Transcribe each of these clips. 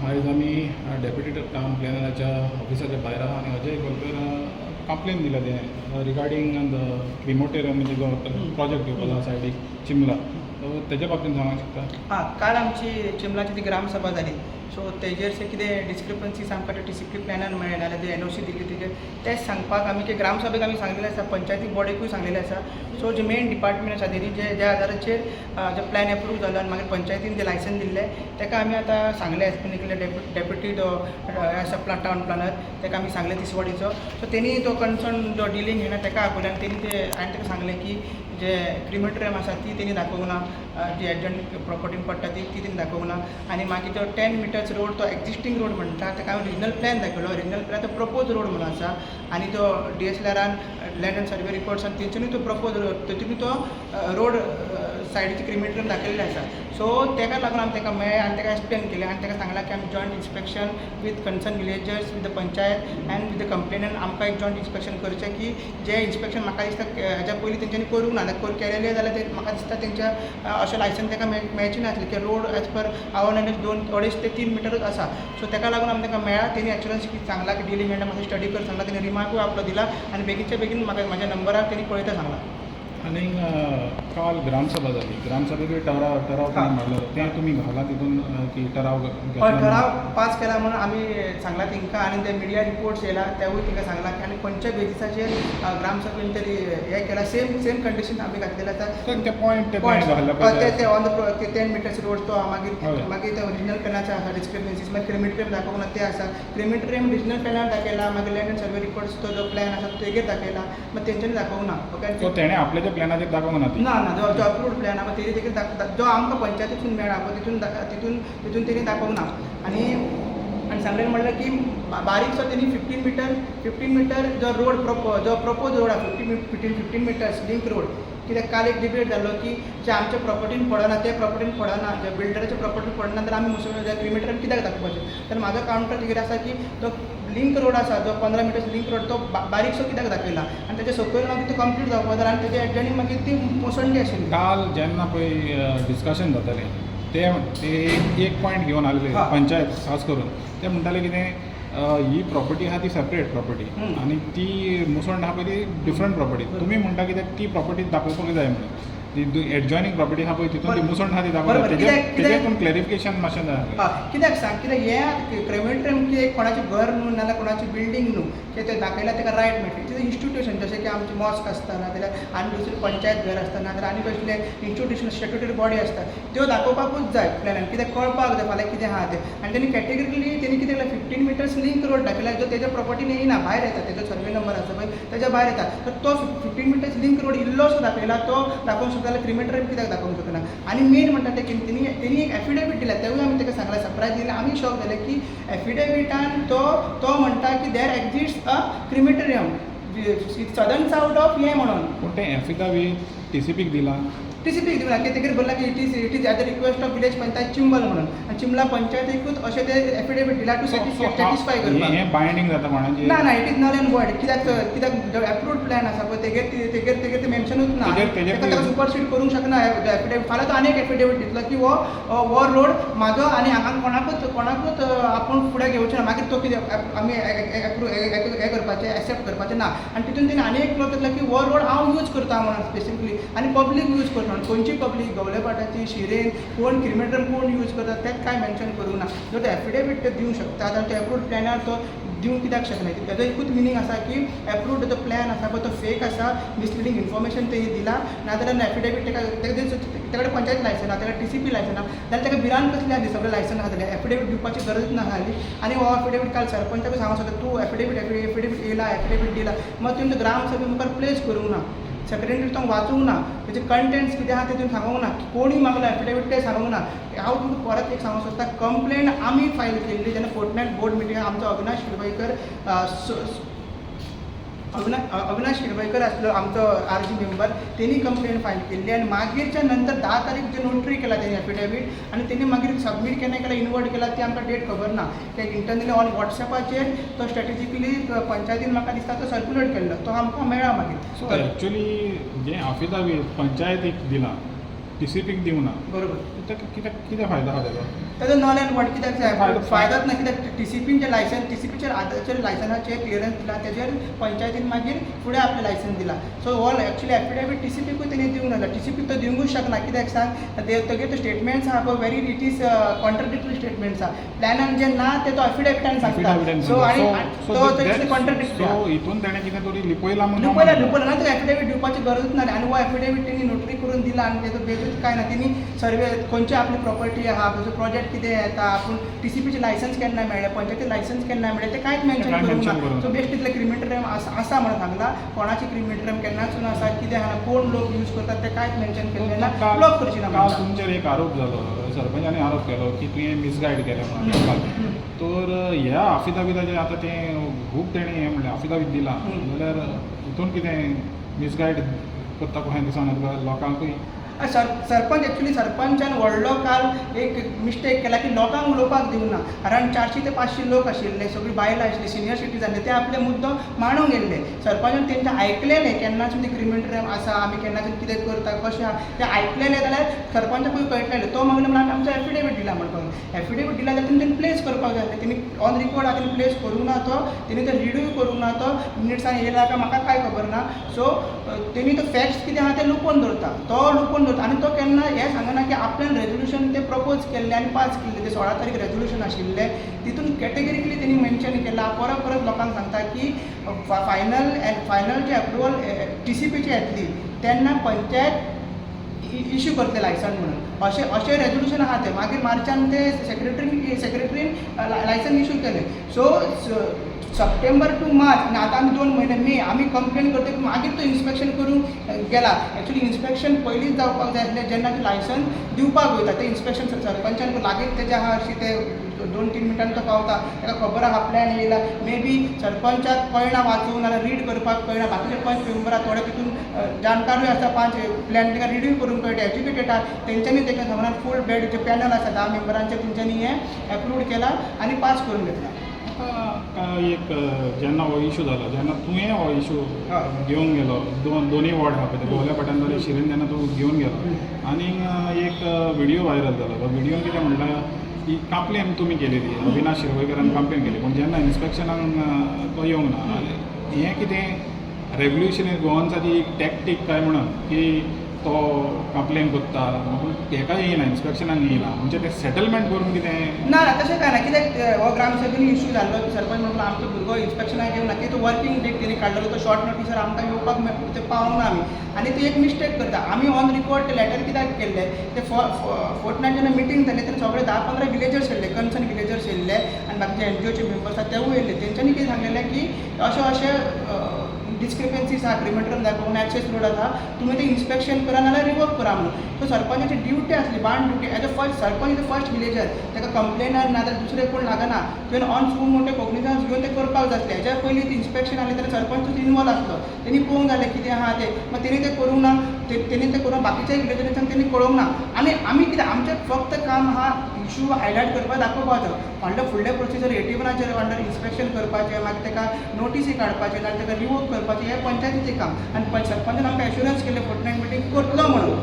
आयज आमी deputy town प्लॅनराच्या ऑफिसाच्या भायर आहा आनी अजय गोलकर कंप्लेन दिला तें रिगार्डींग the crematorium जो प्रोजेक्ट येवपाचो आसा सायडीक चिमला, सो तेज्या बाबतीन सांगूंक शकता? हां, काल आमची चिमलाची ती ग्रामसभा जाली. सो तेजेर से कितें डिस्क्रिपन्सीस आमकां ते टीसीपी प्लॅनान मेळ्ळे नाल्यार ते एनओसी दिली तेजेर तें सांगपाक आमी की ग्रामसभेक आमी सांगलेलें आसा, पंचायती बॉडीकूय सांगलेलें आसा. सो जे मेन डिपार्टमेंट आसा तेणी जे ज्या आदाराचेर जे प्लॅन एप्रूव जालो आनी मागीर पंचायतीन जे लायसन दिल्लें, ताका आमी आतां सांगलें. एज पर डेप्युटी जो आसा टावन प्लॅनर, ताका आमी सांगलें तिसवाडीचो. सो तेणी तो कन्सर्न जो डिलींग घेना ताका आपयलो आनी तेणी ते हांवें ताका सांगलें की जे क्रिमेटोरियम आसा ती तेणी दाखोवंक ना, जी एडजॉयनींग प्रॉपर्टीन पडटा ती ती तेणी दाखोवंक ना आनी मागीर तो 10 मिटर्स रोड, तो एक्झिस्टींग रोड म्हणटा, ताका हांवें ओरिजिनल प्लॅन दाखयलो. ओरिजिनल प्लॅन तो प्रपोज रोड म्हणून आसा आनी तो डीएसएलआरान लँड अँड सर्वे रिकॉर्ड्सान तेंच्यानी तो प्रपोज रोड, तेतून तो रोड सायडीचे क्रिमेटोरियम दाखयल्लें आसा. सो ताका लागून आमी ताका मेळ्ळे आनी ताका एक्सप्लेन केलें आनी ताका सांगलां की आमी joint inspection with concern villagers, with the panchayat and with the complainant आमकां एक जॉयंट इन्स्पेक्शन करचें की जें इन्स्पेक्शन म्हाका दिसता हेज्या पयलीं तेंच्यांनी करूंक ना. आतां केलेलें जाल्यार ते म्हाका दिसता तेंच्या अशें लायसन ताका मेळचें नासलें की road as per our knowledge 2.5 ते 3 मिटरूच आसा. सो ताका लागून आमी ताका मेळ्ळा. तेणी एक्चुअली सांगलां की डिलींग मेळटा, मातसो स्टडी कर सांगला. तेणी रिमार्कूय आपलो दिला आनी बेगीनच्या बेगीन म्हाका म्हाज्या नंबरार तेणी पळयता सांगलां. आनीक काल ग्रामसभा जाली. ग्रामसभेकूय ठराव कोणी मारलो, तें तुमी घाला तितून की ठराव हय. घेतला? ठराव पास केला म्हणून आमी सांगला तेंकां आनी ते मिडिया रिपोर्ट्स येयला तेवूय तेंकां सांगला की आनी खंयच्या बेजिसाचेर ग्रामसभेन तरी हें केला, सेम सेम कंडिशन आमी घातलेले आसा. तर ते पॉयंट ते पॉयंट्स घाल्ले पळय. ते ते ऑन the 10 metres road तो मागीर मागीर ते ओरिजिनल प्लॅनाचे आसा डिस्क्रिपन्सीस. मागीर क्रिमेटोरियम दाखोवंक ना ते आसा. क्रिमेटोरियम ओरिजिनल प्लॅनार दाखयला, मागीर लँड अँड सर्वे रिपोर्ट्स तो जो प्लॅन आसा तेगेर दाखयला, मागीर तेंच्यांनी दाखोवंक ना. ओके. सो तेणें आपल्याच्या प्लॅनाचेर दाखोवंक ना ती? ना ना, जो जो अप्रूव्ड प्लॅन आहा तेजेर देखील जो आमकां पंचायतीसून मेळ्ळा पळय, तितून तितून तेणी दाखोवंक ना. आनी आनी सांगलें म्हणल्यार की बारीकसो तेणी 15 मीटर 15 मीटर जो रोड जो प्रपोज रोड आहा, 15 15 15 meters link road. कित्याक काल एक डिबेट जाल्लो की जे आमच्या प्रॉपर्टीन पडना, ते प्रॉपर्टीन पडना, जे बिल्डराच्या प्रॉपर्टीन पडना जाल्यार आमी मुसलमान क्रिमेटोरियम कित्याक दाखोवपाचें? तर म्हाजो कावंटर कितें आसा की तो लिंक रोड आसा, जो 15 मिटर्स लिंक रोड, तो बारीकसो कित्याक दाखयला आनी तेच्या सकयल मागीर तो कंप्लीट जावपा जाय आनी तेजे एडजॉयनींग मागीर ती मोसंडी आशिल्ली. काल जेन्ना पळय डिस्कशन जातालें, ते ते एक एक पॉयंट घेवन आसले पंचायत खास करून. ते म्हणटाले कितें, ही प्रॉपर्टी आहा ती सेपरेट प्रॉपर्टी आनी ती मुसंड आहा पळय ती डिफरंट प्रॉपर्टी. तुमी म्हणटा कित्याक ती प्रॉपर्टी दाखोवपाक जाय म्हणून, ती एडजॉयनींग प्रॉपर्टी आहा पळय, तितून ती मुसंड आहा ती दाखोवपाक जाय. तेजेर पूण क्लॅरिफिकेशन मातशें जाय आसलें. हा, कित्याक सांग, कित्याक हें क्रेमेटोरियम की एक कोणाचें घर न्हू नाल्यार कोणाची बिल्डींग न्हू की ते दाखयल्यार ताका रायट मेळटली. It institution, जशें की आमचे मॉस्क आसता, नाजाल्यार आनी दुसरी पंचायत घर आसता, नाजाल्यार आनी कसले इन्स्टिट्युशन, स्टॅट्युटरी बॉडी आसता, त्यो दाखोवपाकूच जाय प्लॅनान. कित्याक कळपाक जाय फाल्यां कितें आहा तें. आनी तेणी कॅटेगरिकली तेणी कितें केलां, 15 मिटर्स लिंक रोड दाखयला, जो तेज्या प्रॉपर्टीन येयना, भायर येता. तेजो सर्वे नंबर आसा पळय तेज्या भायर येता. तर तो 15 मिटर्स लिंक रोड इल्लोसो दाखयला, तो दाखोवंक शकता जाल्यार क्रिमेटोरियम कित्याक दाखोवंक शकना? आनी मेन म्हणटा तें की तेणी तेणी एक एफिडेवीट दिल्या, तेवूय आमी ताका सांगलां. सरप्रायज दिलें, आमी शॉक जाले की एफिडेविटान तो तो म्हणटा की there exist a crematorium southern side of हें म्हणून. पूण तें एफिदावीट टीसीपीक दिलां? टीसीपी दिवना की तेगेर बरयलां की it is at the request of village panchayat Chimbel म्हणून आनी चिंबला पंचायतीकूच अशें ते एफिडेवीट दिला टू सॅटिस्फाय करपाक. हें बायंडींग जाता कोणाचेर? ना ना, it is null and void. कित्याक कित्याक जो एप्रूव्ड प्लॅन आसा पळय, तेगेर ते मेन्शनूच ना. तेजेर ताका सुपरसीड करूंक शकना एफिडेवीट. फाल्यां तो आनी एक एफिडेवीट दितलो की हो हो रोड म्हाजो आनी हांगा कोणाकूच कोणाकूच आपूण फुडें घेवचें ना. मागीर तो कितें आमी एप्रूव हें करपाचें, एक्सेप्ट करपाचें ना? आनी तितून तेणी आनी एक क्लॉज घेतला की हो रोड हांव यूज करता म्हणून स्पेसिफिकली आनी पब्लीक यूज करता म्हणून. खंयची पब्लीक, गवलेपाटाची, शिरेन कोण, क्रिमेटोरियम कोण यूज करता तें कांय मेन्शन करूंक ना. जर तो एफिडेवीट ते दिवंक शकता जाल्यार तो एप्रूव्ड प्लॅनार तो दिवंक कित्याक शकना? तेजो एकूच मिनींग आसा की एप्रूव्ड जो प्लॅन आसा पळय तो फेक आसा, मिसलिडींग इन्फॉर्मेशन तेणी दिला. नाजाल्यार एफिडेवीट ताका तेका कडेन पंचायत लायसन आहा, ताका टीसीपी लायसन आहा, जाल्यार ताका भिरांत कसली आसली? सगळें लायसन आहा जाल्यार एफिडेवीट दिवपाची गरजूच नासली. आनी हो एफिडेवीट काल सरपंचाकूय सांगूंक सोदता, तूं एफिडेवीट एफिडेवीट येयला, एफिडेवीट दिला, मात तुवें ग्रामसभे मुखार प्लेस करूंक ना, सेक्रेटरी तो वाचूंक ना, तेजे कंटेंट्स कितें आहा ते तुवें सांगूंक ना, कोणी मागला एफिडेवीट तें सांगूंक ना. हांव तुमकां परत एक सांगूंक सोदता, कंप्लेन आमी फायल केल्ली जेन्ना फोर्टनायट बोर्ड मिटींग आमचो अविनाश शिरवयकर, अविनाश शिरवयकर आसलो आमचो आरजी मेंबर, तेणी कंप्लेन फायल केल्ली. आनी मागीरच्या नंतर 10 तारीख जे नोटरी केला तेणी एफिडेवीट आनी तेणी मागीर सबमीट केन्ना केला, इनवर्ट केला, ती आमकां डेट खबर ना. कित्याक इंटरनली ऑन वॉट्सॅपाचेर तो स्ट्रेटेजिकली पंचायतीन म्हाका दिसता तो सर्क्युलेट केल्लो, तो आमकां मेळ्ळा मागीर. सो एक्चुली जें आफिदावीट पंचायतीक दिलां, टीसीपीक दिवना, ताका कितें कितें फायदो आहा तेजो? ताजो नॉल एंड वॉयड. कित्याक फायदो- जाय फायदोच ना, कित्याक टीसीपीन जे लायसन्स, टीसीपीचेर आतांचेर लायसनाचेर क्लियरन्स दिला, तेजेर पंचायतीन मागीर फुडें आपलें लायसन्स दिला. सो हो एक्चुली एफिडेवीट टीसीपीकूय तेणी दिवंक नासलो. टीसीपीक तो दिवंकूच शकना. कित्याक सांग, ते तेगे तो स्टेटमेंट्स आहा पळय, very it is contradictory statements आहा. प्लॅनान जे ना ते तो एफिडेविटान सांगता. सो आनी तो कॉन्ट्रडिक्टरी. सो हितून ताणें कितें तरी लिपयलां म्हणून. लुपयला, लुपयला ना. तो एफिडेवीट दिवपाची गरजूच ना. आनी हो एफिडेवीट तेणी नोटरी करून दिला आनी तेजो बेजूच कांय ना. तेणी सर्वे खंयची आपली प्रॉपर्टी आहा, तेजो प्रोजेक्ट कितें येता, आपूण टीसीपीचें लायसन्स केन्ना मेळ्ळें, पंचायती लायसन्स केन्ना मेळ्ळें, ते कांयच मेन्शन कांय करूंक mention ना. करूंक सो ना. बेश्ट तितलें क्रिमिटोरियम आसा म्हणून सांगला. कोणाची क्रिमिटोरियम केन्नासून आसा, कितें आहा, कोण लोक यूज करतात, ते कांयच मेन्शन केल्लें ना. ब्लॉक करची ना काल म्हणटा. तुमचेर एक आरोप जालो, सरपंचानी आरोप केलो की तुवें मिसगायड केलें म्हणून लोकांक. तर ह्या आफिदाविदाचेर आतां तें खूब तेणें हें म्हणलें, आफिदावीद दिलां जाल्यार हितून कितें मिसगायड करता कशें दिसना तुका लोकांकूय? सरपंच एक्चुली सरपंचान व्हडलो काल एक मिस्टेक केला की लोकांक उलोवपाक दिवंक ना. कारण 400 ते 500 लोक आशिल्ले, सगळीं बायलां आशिल्ली, सिनियर सिटीजन, ते आपले मुद्दो मांडूंक गेल्ले. सरपंचान तेंचे आयकलेले केन्नासून ते क्रिमिटोरियम आसा, आमी केन्नासून कितें करता, कशें आहा तें आयकलेले जाल्यार सरपंचाकूय कळटलें. तो मागीर म्हणून आमी आमचो एफिडेवीट दिला म्हणपाक. एफिडेवीट दिला जाल्यार तेणी प्लेस करपाक जाय आसलें. तेणी ऑन रिकॉर्ड आहा, तेणी प्लेस करूंक ना तो, तेणी तो रिडूय करूंक ना. तो मिनिट्सान येयला काय म्हाका कांय खबर ना. सो तेणी तो फॅक्ट्स कितें आहा ते लुकोवन दवरता, तो लुकोवन दवरता. आनी तो केन्ना हें सांगना की आपल्यान रेजोल्युशन ते प्रपोज केल्लें आनी पास केल्लें. ते 16 तारीख रेजोल्युशन आशिल्लें, तितून कॅटेगरिकली तेणी मेन्शन केलां. परत परत लोकांक सांगता की फायनल फायनल जे अप्रुवल टीसीपीची येतली तेन्ना पंचायत इश्यू करतले लायसन म्हणून, अशें अशें रेजोल्युशन आहा तें. मागीर मार्चान ते सेक्रेटरीन लायसन इश्यू केलें. सो सप्टेंबर टू मार्च आनी आतां आमी 2 म्हयने मे आमी कंप्लेन करतकीर मागीर तो इन्स्पेक्शन करूंक गेला. एक्चुली इन्स्पेक्शन पयलींच जावपाक जाय आसलें. जेन्ना तें लायसन दिवपाक वयता तें इन्स्पेक्शन सरपंचान लागींच तेजें आहा हरशीं, ते 2-3 मिनटान तो पावता. ताका खबर आहा प्लॅन येयला. मे बी सरपंचाक कळना वाचूंक, नाल्यार रीड करपाक कळना. बाकीचे पंच मेंबर आहा थोडे तितून जाणकारूय आसा, पांच प्लॅन ताका रिडूय करूंक कळटा, एज्युकेटेड आहा. तेंच्यांनी ताका सांगना फूल बेड जे पॅनल आसा 10 मेंबरांचे, तेंच्यांनी हें एप्रूव्ड केलां आनी पास करून घेतलां. आतां एक जेन्ना हो इशू जालो, जेन्ना तुवें हो इशू घेवन गेलो, दोन दोनूय वॉर्ड आहा पळय ते गोवल्या पाटान जाल्यार शिरेन, जेन्ना तूं घेवन गेलो आनी एक व्हिडियो व्हायरल जालो, तो व्हिडियोन कितें म्हणटा की कंप्लेन तुमी केलेली, अविनाश शिरवयकरान कंप्लेन केली, पूण जेन्ना इन्स्पेक्शनाक तो येवंक ना. आनी हें कितें रेवल्युशनरी गोवन्साची एक टॅक्टीक काय म्हणून की तो कंप्लेन करता पूण हेका येयना, इन्स्पेक्शनाक येयना, म्हणजे तें सेटलमेंट करून कितें? ना ना, तशें कांय ना. कित्याक हो ग्रामसभेन इशू जाल्लो की सरपंच म्हणलो आमचो भुरगो इन्स्पेक्शनाक येवना की तो वर्किंग डेट तेणी काडलेलो तो शॉर्ट नोटीसर आमकां येवपाक ते पावोंक ना आमी. आनी ती एक मिस्टेक करता. आमी ऑन रिकॉर्ड ते लॅटर कित्याक केल्ले, ते फोर्टनायट जेन्ना मिटींग जाली तेन्ना सगळे 10-15 विलेजर्स येयल्ले, कन्सर्न विलेजर्स येयल्ले आनी बाकीचे एनजीओचे मेंबर्स आसा तेवूय येयल्ले. तेंच्यांनी कितें सांगलेलें की अशें अशें डिस्क्रिपन्सीस आहा, क्रिमेटोरियम दाखोवंक एक्सेस रोड आसा, तुमी ते इन्स्पेक्शन करा नाल्यार रिवोक करा म्हणून. सो सरपंचाची ड्युटी आसली, बाण duty as a first sarpanch is a first villager. ताका कंप्लेनर नाजाल्यार दुसरे कोण लागना, तुवें ऑन सुओ मोटो कॉग्निजन्स घेवन तें करपाक जाय आसलें. हेज्या पयलीं इन्स्पेक्शन आसलें तेन्ना सरपंच इनवॉल्व आसलो, तेणी पळोवंक जालें कितें आहा तें. मागीर तेणी तें करूंक ना, तेणी तें करूंक बाकीच्या विलेजरांक तेणी कळोवंक ना. आनी आमी कितें, आमचें फक्त काम आहा इशू हायलायट करपाक, दाखोवपाचो. म्हणल्यार फुडलें प्रोसिजर 81 आचेर अंडर इन्स्पेक्शन करपाचें, मागीर ताका नोटीसी काडपाचें, नाल्यार ताका रिवोक करपाचें, हें पंचायतीचें काम. आनी सरपंचान आमकां एश्युरन्स केल्लें फोर्टनायट मिटींग करतलो म्हणून,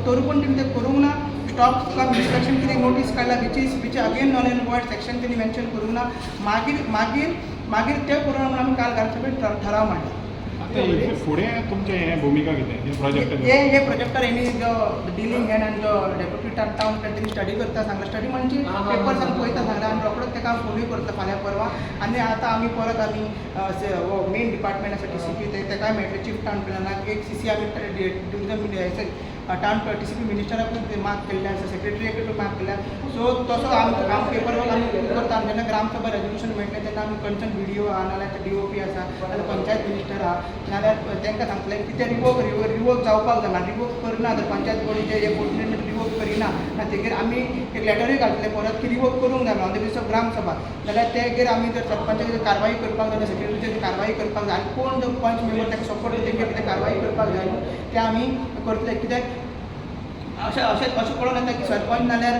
तरी पूण तेणी तें करूंक ना. स्टॉप काम इन्स्पेक्शन कितें नोटीस काडला, which again null and void section तेणी मेन्शन करूंक ना. मागीर मागीर मागीर तें करूंक ना म्हणून आमी काल ग्रामसभेत ठराव मांडला. आतां हेजे फुडें तुमचें हें भुमिका कितें हे प्रोजेक्ट? हे हे प्रोजेक्टर हेणी जो डिलींग हेड आनी जो डेप्युटी टावन तेणी स्टडी करता सांगला. स्टडी म्हणजे पेपर्सान पळयता सांगला आनी रोखडोच ताका फोनूय करता फाल्यां परवां. आनी आतां आमी परत आमी मेन डिपार्टमेंट आसा टीसीपी, ते तेकाय मेळटले, चीफ टावन प्लॅनराक एक सीसी आमी टुरिजम टावन टीसीपी मिनिस्टराकूय मार्क केल्ले आसा, सेक्रेटरीकूय मार्क केल्या. सो तसो आमी आम पेपर वर्क आमी करता. आनी जेन्ना ग्रामसभा रेजोल्युशन मेळटलें तेन्ना आमी कन्सर्न बीडीओ आहा, नाल्यार डीओपी आसा, नाल्यार पंचायत मिनिस्टर आहा, नाल्यार तांकां सांगतलें की ते रिवोक जावपाक जाय. रिवोक करना जर पंचायत बोर्डीचे हे फोर्टनायट रिवोक करिना ना, तेगेर आमी एक लेटरूय घालतले परत की रिवोक करूंक जाय on the basis of gram sabha. जाल्यार तेगेर आमी जर सरपंचाचेर कारवाई करपाक जाय, सेक्रेटरीचेर कारवाई करपाक जाय आनी कोण जो पंच मेंबर ताका सपोर्ट तेंगेर कितें कारवाई करपाक जाय न्हू, तें आमी करतले. कित्याक अशें अशें अशें कळोन येता की सरपंच नाल्यार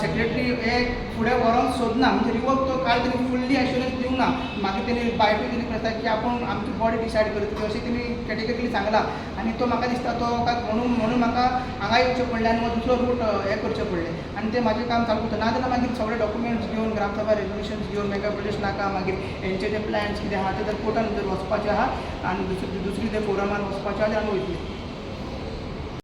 सेक्रेटरी हे फुडें व्हरोंक सोदना. म्हणजे रिवोक तो काल तेणी फुल्ली एश्युरन्स दिवंक ना. मागीर तेणी बायटूय तेणी प्रस्ताव की आपूण आमची बॉडी डिसायड करतली अशें तेणी कॅटेगरिकली सांगलां. आनी तो म्हाका दिसता तो काय म्हणून म्हणून म्हाका हांगा येवचें पडलें आनी हो दुसरो रूट हें करचें पडलें आनी तें म्हाजें काम चालू उरता. नाजाल्यार मागीर सगळे डॉक्युमेंट्स घेवन, ग्रामसभा रेजोल्युशन्स घेवन, मेगा प्रोजेक्ट नाका, मागीर हेंचे जे प्लॅन्स कितें आहा ते जर कोर्टान जर वचपाचे आहा आनी दुसरी दुसरी ते फोरमान वचपाचे आहा, आमी वयतले.